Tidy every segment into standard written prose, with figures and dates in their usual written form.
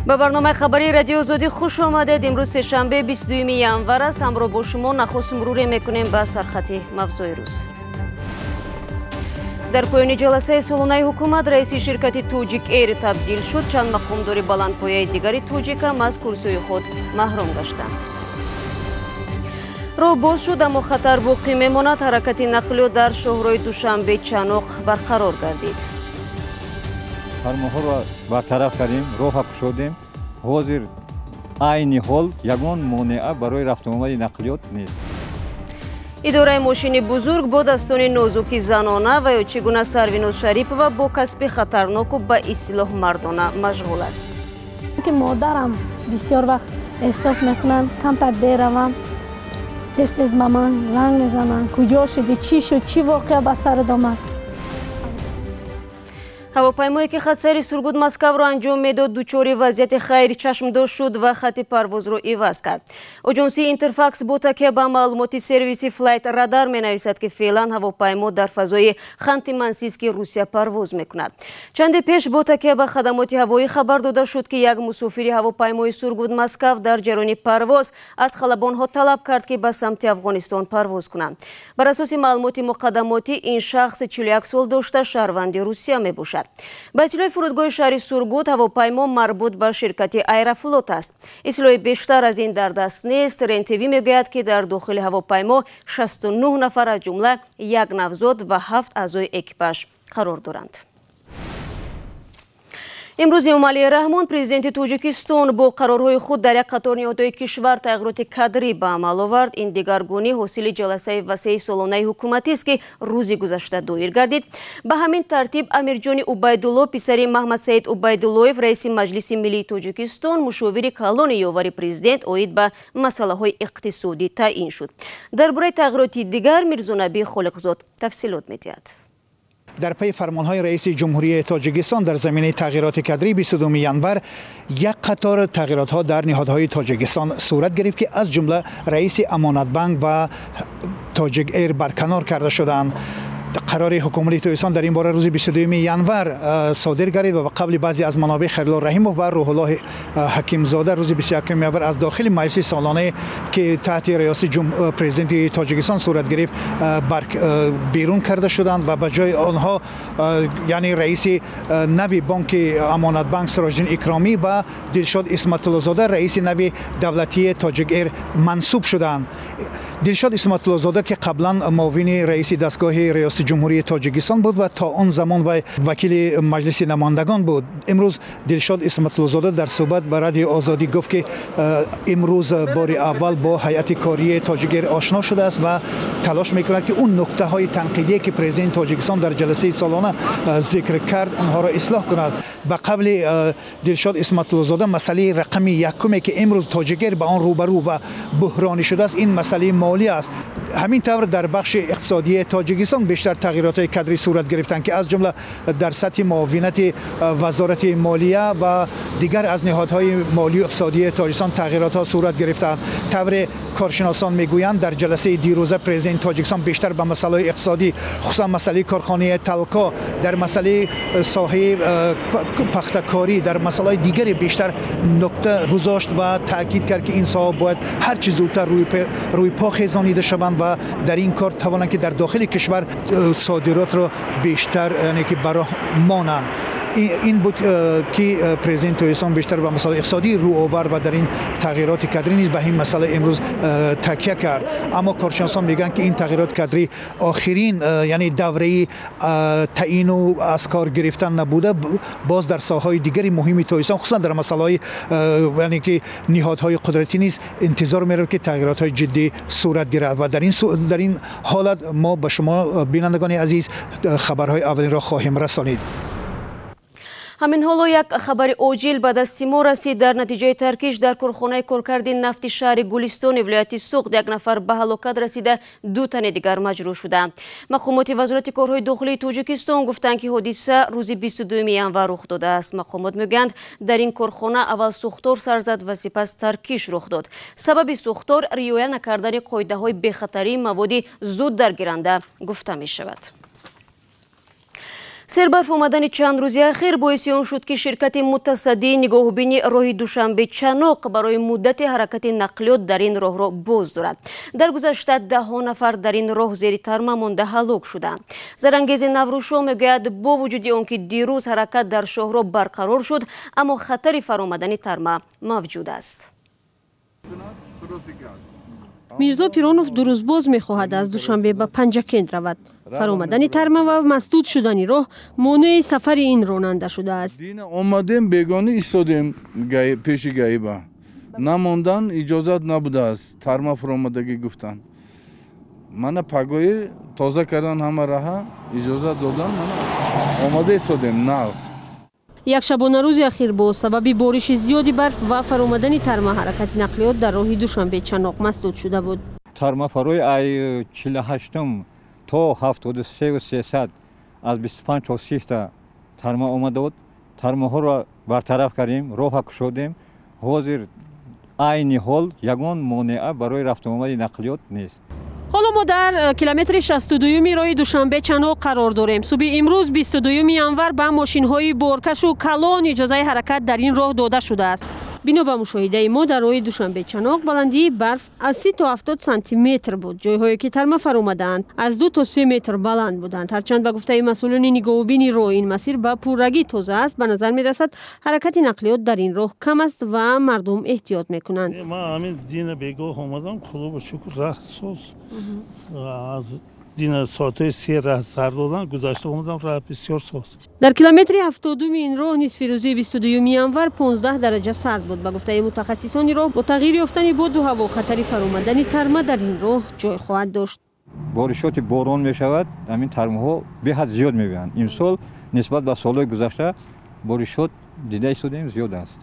Ба барномаи хабарии Радиои Озодӣ хуш омадед. Имрӯз сешанбе 22 январ аст. Ҳамроҳ бо шумо нахуст муруре мекунем ба сархати мавзӯи рӯз. Дар поёни ҷаласаи солонаи ҳукумат раиси ширкати Тоҷик Эйр табдил шуд. Чанд мақомдори баландпояи дигари тоҷик ҳам аз курсиҳои худ маҳрум гаштанд. Роҳ боз шуд, аммо хатар боқӣ мемонад. Ҳаракати нақлиёт дар шоҳрои Душанбе Чаноқ барқарор гардид. Фармонҳоро бартараф кардем, роҳа кушодем. Ҳозир айни ҳол ягон монеа барои рафтуомади нақлиёт нест. Идораи мошини бузург бо дастони нозуки занона ва ё чӣ гуна Сарвиноз Шарипова бо касби хатарноку ба истилоҳ мардона машғул аст. Ки модарам бисёр вақт эҳсос мекунам, камтар дер равам, тез тез ба ман занг мезананд: куҷо шудӣ, чӣ шуд, чӣ воқеа ба сарат омад? Ҳавопаймое ки хатсайри Сургут Москваро анҷом медод, дучори вазъияти хайричашмдошт шуд ва хати парвозро иваз кард. Оҷонсии Интерфакс бо такя ба маълумоти сервиси Флайт Радар менависад, ки феълан ҳавопаймо дар фазои Ханти Мансийски Русия парвоз мекунад. Чанде пеш бо такя ба хадамоти ҳавоӣ хабар дода шуд, ки як мусофири ҳавопаймои Сургут Москав дар ҷараёни парвоз аз халабонҳо талаб кард, ки ба самти Афғонистон парвоз кунанд. Бар асоси маълумоти муқаддамотӣ, ин шахс 41 сол дошта, шаҳрванди Русия мебошад. Ба иттилои фурудгоҳи шаҳри Сургут, ҳавопаймо марбут ба ширкати Аэрофлот аст. Иттилои бештар аз ин дар даст нест. РЕН-ТВ мегӯяд, ки дар дохили ҳавопаймо 69 нафар, аз ҷумла як навзод ва 7 аъзои экипаж қарор доранд. Имрӯз Эмомалӣ Раҳмон, президенти Тоҷикистон, бо қарорҳои худ дар як қатор ниҳодҳои кишвар тағйироти кадрӣ ба амал овард. Ин дигаргунӣ ҳосили ҷаласаи васеи солонаи ҳукуматист, ки рӯзи гузашта доир гардид. Ба ҳамин тартиб Амирҷони Убайдулло, писари Маҳмадсаид Убайдуллоев, раиси Маҷлиси миллии Тоҷикистон, мушовири калони ёвари президент оид ба масъалаҳои иқтисодӣ таъин шуд. Дар бораи тағйироти дигар Мирзонаби Холиқзод тафсилот медиҳад. Дар пайи фармонҳои раиси Ҷумҳурии Тоҷикистон дар заминаи тағйироти кадрӣ 22 январ як қатор тағйиротҳо дар ниҳодҳои Тоҷикистон сурат гирифт, ки аз ҷумла раиси Амонатбанк ва Тоҷик Эйр барканор карда шуданд. Қарори ҳукумати Тоҷикистон дар ин бора рӯзи 22 январ содир гардид ва ба қавли баъзе аз манобеъ Халилулло Раҳимов ва Рӯҳуллоҳ Ҳакимзода рӯзи 21 январ аз дохили маҷлиси солонае, ки таҳти риёсати президенти Тоҷикистон сурат гирифт, берун карда шуданд ва ба ҷои онҳо, яъне раиси нави бонки Амонатбанк Сироҷиддин Икромӣ ва Дилшод Исматуллозода, раиси нави давлатии Тоҷик Эйр мансуб шуданд. Дилшод Исматуллозода, ки қаблан муовини раиси дастгоҳи риёсати Ҷумҳурии Тоҷикистон буд ва то он замон вай вакили Маҷлиси намояндагон буд. Имрӯз Дилшод Исматуллозода дар суҳбат ба Радиои Озодӣ гуфт, ки имрӯз бори аввал бо ҳайати кории Тоҷик Эйр ошно шудааст ва талош мекунад, ки он нуктаҳои танқидие, ки президенти Тоҷикистон дар ҷаласаи солона зикр кард, онҳоро ислоҳ кунад. Ба қавли Дилшод Исматуллозода, масъалаи рақами якуме, ки имрӯз Тоҷик Эйр ба он рӯбарӯ ва буҳронӣ шудааст, ин масъалаи молӣ аст. Ҳамин тавр дар бахши иқтисодии Тоҷикистон бештар тағйиротҳои кадрӣ сурат гирифтанд, ки аз ҷумла дар сатҳи муовинати Вазорати молия ва дигар аз ниҳодҳои молию иқтисодии Тоҷикистон тағйиротҳо сурат гирифтанд. Тавре коршиносон мегӯянд, дар ҷаласаи дирӯза президенти Тоҷикистон бештар ба масъалаҳои иқтисодӣ, хусусан масъалаи корхонаи Талко, дар масъалаи соҳаи пахтакорӣ, дар масъалаҳои дигаре бештар нукта гузошт ва таъкид кард, ки ин соҳа бояд ҳарчи зудтар рӯи по хезонида шаванд ва дар ин кор тавонанд, ки дар дохили кишвар содиротро бештар, яъне ки ба роҳ монанд. Ин буд, ки президенти Тоҷикистон бештар ба масъалаи иқтисодӣ рӯ овард ва дар ин тағйироти кадрӣ низ ба ин масъала имрӯз такя кард. Аммо коршиносон мегӯянд, ки ин тағйироти кадрӣ охирин, яъне давраи таъину аз кор гирифтан набуда, боз дар соҳаҳои дигари муҳими Тоҷикистон, хусусан дар масъалаҳои, яъне ки ниҳодҳои қудратӣ низ интизор меравад, ки тағйиротҳои ҷиддӣ сурат гирад ва дар ин ҳолат мо ба шумо, бинандагони азиз, хабарҳои аввалинро хоҳем расонид. Ҳамин ҳоло як хабари оҷил ба дасти мо расид. Дар натиҷаи таркиш дар корхонаи коркарди нафти шаҳри Гулистони вилояти Суғд як нафар ба ҳалокат расида, ду тани дигар маҷрӯҳ шуданд. Мақомоти Вазорати корҳои дохилии Тоҷикистон гуфтанд, ки ҳодиса рӯзи 22 январ рух додааст. Мақомот мегӯянд, дар ин корхона аввал сӯхтор сар зад ва сипас таркиш рух дод. Сабаби сӯхтор риоя накардани қоидаҳои бехатарии маводи зуд даргиранда гуфта мешавад. Сербарф омадани чанд рӯзи ахир боиси он шуд, ки ширкати мутасаддии нигоҳубини роҳи Душанбе-Чаноқ барои муддати ҳаракати нақлиёт дар ин роҳро боз дорад. Дар гузашта даҳҳо нафар дар ин роҳ зери тарма монда ҳалок шуданд. Зарангези Наврӯзшоҳ мегӯяд, бо вуҷуди он ки дирӯз ҳаракат дар шоҳроҳ барқарор шуд, аммо хатари фаромадани тарма мавҷуд аст. Мирзо Пиронов ду рӯз боз мехоҳад аз Душанбе ба Панҷакент равад. Фаромадани тарма ва масдуд шудани роҳ монеи сафари ин ронанда шудааст. Омадем, бегонӣ истодем пеши гаиба. Намондан иҷозат набудааст, тарма фуромадагӣ гуфтанд. Мана пагоҳӣ тоза кардан ҳама раҳа, иҷозат додан, мана омада истодем нағз. Як шабонарӯзи ахир бо сабаби бориши зиёди барф ва фаромадани тарма ҳаракати нақлиёт дар роҳи Душанбе-Чаноқ масдуд шуда буд. Тармафарои ай 48 то 73,300 аз 25 то 30 та тарма омада буд. Тармаҳоро бартараф кардем, роҳа кушодем. Ҳозир айни ҳол ягон монеа барои рафтуомади нақлиёт нест. Ҳоло мо дар километри 62-юми роҳи Душанбе-Чаноқ қарор дорем. Субҳи имрӯз 22 январ ба мошинҳои боркашу калон иҷозаи ҳаракат дар ин роҳ дода шудааст. Бино ба мушоҳидаи мо дар роҳи Душанбе-Чаноқ баландии барф аз 30 то 70 сантиметр буд. Ҷойҳое ки тарма фаромадаанд аз 2 то 3 метр баланд буданд. Ҳарчанд ба гуфтаи масъулони нигоҳубини роҳ ин масир ба пуррагӣ тоза аст, ба назар мерасад ҳаракати нақлиёт дар ин роҳ кам аст ва мардум эҳтиёт мекунанд. Ман ҳамин дина бегоҳ омадам, худо ба шукр раҳ соз. Аз дина соатҳои се раҳ сар додан, гузашта омадам, раҳ бисёр соз. Дар километри 72-ми ин роҳ нисфирӯзии 22 январ 15 дараҷа сард буд. Ба гуфтаи мутахассисони роҳ бо тағйир ёфтани боду ҳаво хатари фаромадани тарма дар ин роҳ ҷой хоҳад дошт. Боришоти борон мешавад, ҳамин тармаҳо беҳад зиёд мебиёянд. Имсол нисбат ба солҳои гузашта боришот дида истодем зиёд аст.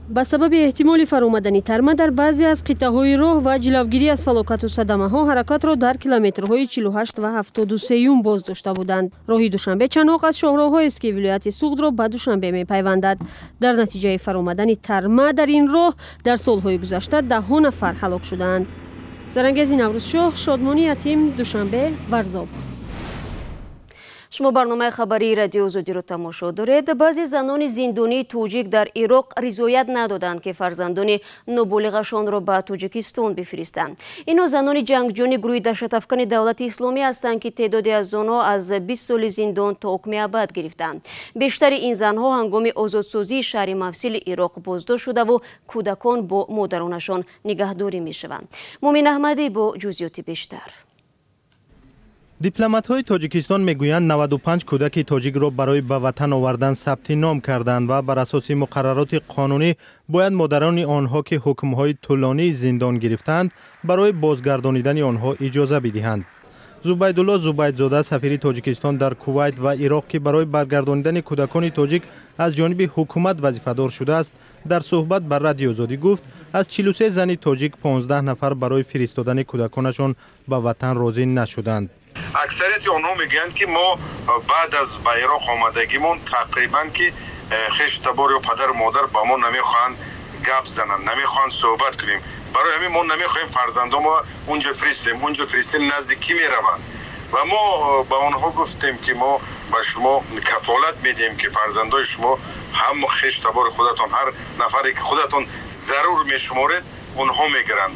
Ба сабаби эҳтимоли фаромадани тарма дар баъзе аз қитъаҳои роҳ ва ҷилавгирӣ аз фалокату садамаҳо ҳаракатро дар километрҳои 48 ва 73 боз дошта буданд. Роҳи Душанбе-Чаноқ аз шоҳроҳҳоест, ки вилояти Суғдро ба Душанбе мепайвандад. Дар натиҷаи фаромадани тарма дар ин роҳ дар солҳои гузашта даҳҳо нафар ҳалок шудаанд. Зарангези Наврӯзшоҳ, Шодмонӣ Ятим, Душанбе, Варзоб. Шумо барномаи хабарии Радио Озодиро тамошо доред. Баъзе занони зиндонии тоҷик дар Ироқ ризоят надоданд, ки фарзандони ноболиғашонро ба Тоҷикистон бифиристанд. Ино занони ҷангҷӯни гурӯҳи даҳшатафкани давлати исломӣ ҳастанд, ки теъдоде аз онҳо аз 20 соли зиндон то ҳукми абад гирифтанд. Бештари ин занҳо ҳангоми озодсозии шаҳри Мавсили Ироқ боздошт шудаву кӯдакон бо модаронашон нигаҳдорӣ мешаванд. Мумин Аҳмадӣ бо ҷузъиёти бештар. Дипломатҳои Тоҷикистон мегӯянд, 95 кӯдаки тоҷикро барои ба ватан овардан сабти ном карданд ва бар асоси муқаррароти қонунӣ бояд модарони онҳо, ки ҳукмҳои тӯлонии зиндон гирифтаанд, барои бозгардонидани онҳо иҷоза бидиҳанд. Зубайдулло Зубайдзода, сафири Тоҷикистон дар Кувайт ва Ироқ, ки барои баргардонидани кӯдакони тоҷик аз ҷониби ҳукумат вазифадор шудааст, дар суҳбат ба Радио Озодӣ гуфт, аз 43 зани тоҷик 15 нафар барои фиристодани кӯдаконашон ба ватан розӣ нашуданд. Аксарияти онҳо мегӯянд, ки мо баъд аз ба Ироқ омадагимон тақрибан ки хешу табор ё падару модар ба мо намехоҳанд гап зананд, намехоҳанд суҳбат кунем. Барои ҳамин мо намехоҳем фарзандомо унҷо фиристем, унҷо фиристем назди кӣ мераванд? Ва мо ба онҳо гуфтем, ки мо ба шумо кафолат медиҳем, ки фарзандои шумо ҳам хешу табори худатон, ҳар нафаре ки худатон зарур мешуморед, онҳо мегиранд.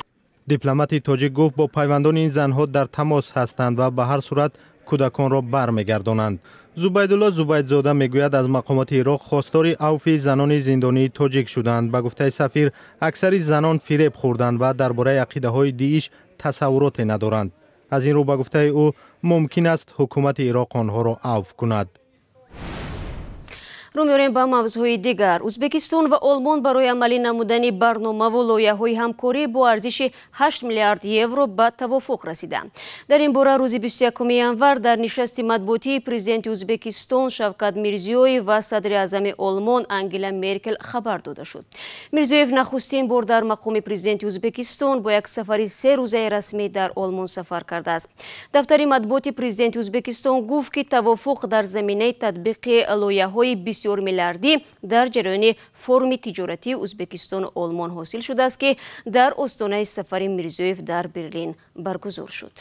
Дипломати тоҷик гуфт, бо пайвандони ин занҳо дар тамос ҳастанд ва ба ҳар сурат кӯдаконро бармегардонанд. Зубайдулло Зубайдзода мегӯяд, аз мақомоти Ироқ хостори авфи занони зиндонии тоҷик шуданд. Ба гуфтаи сафир, аксари занон фиреб хӯрданд ва дар бораи ақидаҳои дииш тасаввуроте надоранд. Аз ин рӯ, ба гуфтаи ӯ, мумкин аст ҳукумати Ироқ онҳоро авф кунад. Рӯ меорем ба мавзӯъҳои дигар. Ӯзбекистон ва Олмон барои амалӣ намудани барномаву лоиҳаҳои ҳамкорӣ бо арзиши 8 миллиард евро ба тавофуқ расиданд. Дар ин бора рӯзи 21 январ дар нишасти матбуотии президенти Ӯзбекистон Шавкат Мирзиёев ва садри аъзами Олмон Ангела Меркел хабар дода шуд. Мирзиёев нахустин бор дар мақоми президенти Ӯзбекистон бо як сафари се рӯзаи расмӣ дар Олмон сафар кардааст. Дафтари матбуоти президенти Ӯзбекистон гуфт, ки тавофуқ дар заминаи татбиқи лоиҳаҳои бисёр миллиардӣ дар ҷараёни форуми тиҷоратии Ӯзбекистону Олмон ҳосил шудааст, ки дар остонаи сафари Мирзиёев дар Берлин баргузор шуд.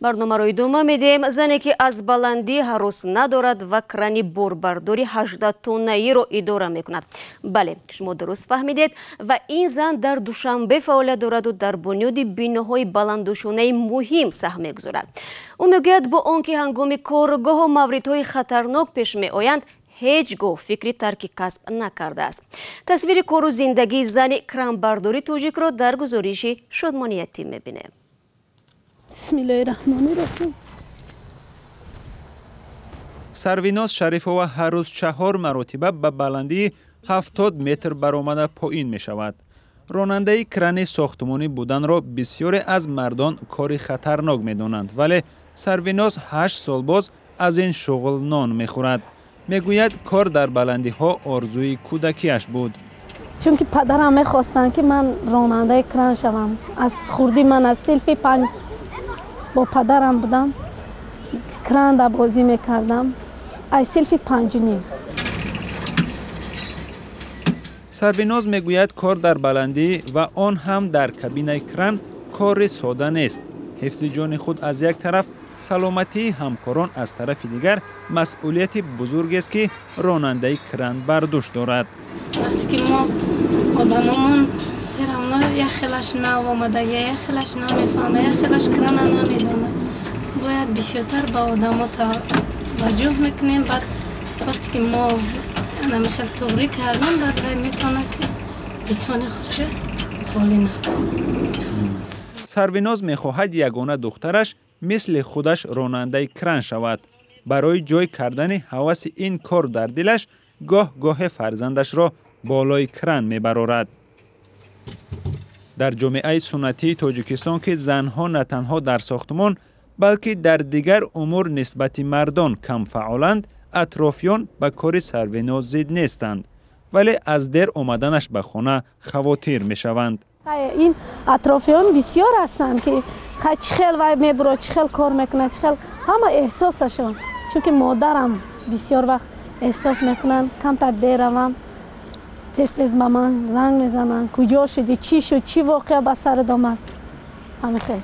Барномаро идома медиҳем. Зане ки аз баландӣ ҳарос надорад ва крани борбардори 18 тоннаиро идора мекунад. Бале, шумо дуруст фаҳмидед. Ва ин зан дар Душанбе фаъолият дораду дар бунёди биноҳои баландошонаи муҳим саҳм мегузорад. Ӯ мегӯяд, бо он ки ҳангоми кор гоҳо мавридҳои хатарнок пеш меоянд, ҳеҷ гоҳ фикри тарки касб накардааст. Тасвири кору зиндагии зани кранбардори тоҷикро дар гузориши Шодмониятӣ мебинем. Бисмиллоҳи-раҳмони-раҳим. Сарвиноз Шарифова ҳар рӯз 4 маротиба ба баландии 70 метр баромада поин мешавад. Ронандаи крани сохтмонӣ буданро бисёре аз мардон кори хатарнок медонанд, вале Сарвиноз 8 сол боз аз ин шуғл нон мехӯрад. Мегӯяд, кор дар баландиҳо орзуи кӯдакиаш буд. Чунки падарам мехостанд, ки ман ронандаи кран шавам. Аз хурдӣ ман аз синфи 5 бо падарам будам, кранда бозӣ мекардам, аз синфи 5.5. Сарвиноз мегӯяд, кор дар баландӣ ва он ҳам дар кабинаи кран кори сода нест. Ҳифзи ҷони худ аз як тараф, саломатии ҳамкорон аз тарафи дигар масъулияти бузургест, ки ронандаи кран бар дӯш дорад. Вақте ки мо одамомон серамно як хелаш нав омадагия, як хелаш намефаҳма, як хелаш крана намедонад, бояд бисёртар ба одамо таваҷҷӯҳ мекунем. Баъд вақте ки мо намихел туғрӣ кардем, баъд вай метавонад, ки битони худша холӣ накунад. Сарвиноз мехоҳад ягона духтараш мисли худаш ронандаи кран шавад. Барои ҷой кардани ҳаваси ин кор дар дилаш гоҳ-гоҳе фарзандашро болои кран мебарорад. Дар ҷомеаи суннатии Тоҷикистон, ки занҳо на танҳо дар сохтмон, балки дар дигар умур нисбати мардон камфаъоланд, атрофиён ба кори Сарвиноз зид нестанд, вале аз дер омаданаш ба хона хавотир мешаванд. Ин атрофиён бисёр ҳастанд, ки чӣ хел вай мебурад, чӣ хел кор мекунад, чӣ хел ҳама эҳсосашон. Чунки модарам бисёр вақт эҳсос мекунанд, камтар дер равам, тез-тез ба ман занг мезананд, куҷо шудӣ, чӣ шуд, чӣ воқеа ба сарат омад. Ҳамин хел.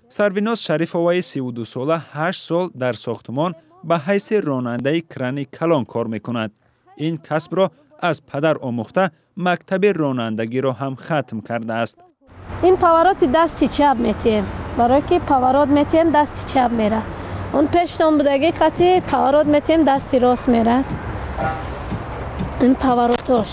Сарвиноз Шарифоваи 32сола 8 сол дар сохтмон ба ҳайси ронандаи крани калон кор мекунад. Ин касбро аз падар омӯхта, мактаби ронандагиро ҳам хатм кардааст. Ин повороти дасти чап метиҳем, барое ки поворот метиҳем, дасти чап мерад. Он пештон будаги қати поворот метиҳем, дасти рост мерад. Ин поворотош.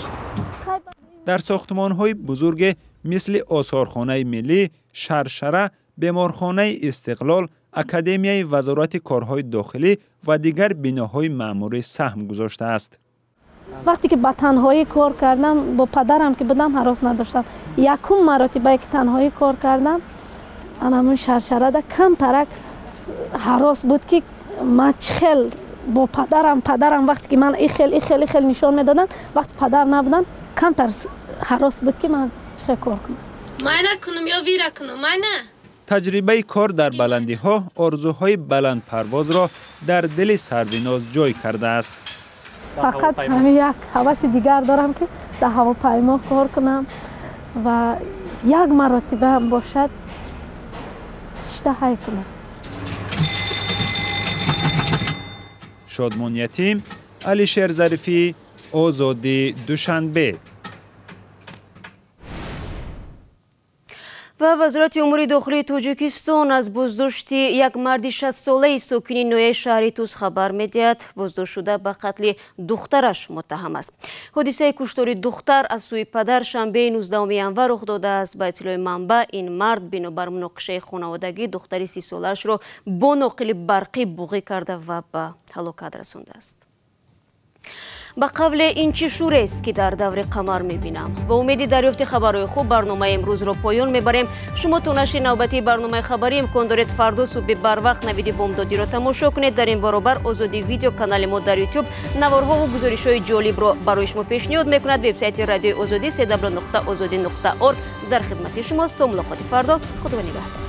Дар сохтмонҳои бузурге мисли осорхонаи миллӣ, Шаршара, беморхонаи Истиқлол, Академияи вазорати корҳои дохилӣ ва дигар биноҳои маъмурӣ саҳм гузоштааст. Вақте ки ба танҳоӣ кор кардам, бо падарам ки будам, ҳарос надоштам. Якум маротибае ки танҳоӣ кор кардам, анамун Шаршарада камтарак ҳарос буд, ки ман чӣ хел бо падарам вақте ки ман ихел ихел ихел нишон медодам, вақте падар набудам, камтар ҳарос буд, ки ман чӣ хел кор кунам. Майна кунам ё вира кунам, майна? Таҷрибаи кор дар баландиҳо орзуҳои баландпарвозро дар дили Сарвиноз ҷой кардааст. Фақат ҳамин як ҳаваси дигар дорам, ки дар ҳавопаймо кор кунам ва як маротиба ҳам бошад шита ҳай кунам. Шодмон Ятим, Алишер Зарифӣ, Озодӣ, Душанбе. Ва Вазорати умури дохилии Тоҷикистон аз боздошти як марди 60-солаи сокини ноҳияи шаҳри Тус хабар медиҳад. Боздоштшуда ба қатли духтараш муттаҳам аст. Ҳодисаи куштори духтар аз сӯи падар шанбеи 19 январ рух додааст. Ба иттилои манбаъ, ин мард бинобар муноқишаи хонаводагӣ духтари 30-солаашро бо ноқили барқӣ буғӣ карда ва ба ҳалокат расондааст. Ба қавле, ин чӣ шӯрест, ки дар даври қамар мебинам. Бо умеди дарёфти хабарҳои хуб барномаи имрӯзро поён мебарем. Шумо то нашри навбатии барномаи хабарӣ имкон доред фардо субҳи барвақт навиди бомдодиро тамошо кунед. Дар ин баробар Озодӣ видео канали мо дар YouTube наворҳову гузоришҳои ҷолибро барои шумо пешниҳод мекунад. Вебсайти радиои Озодӣ cw.ozodi.org дар хидмати шумост. То мулоқоти фардо, худо нигаҳдор.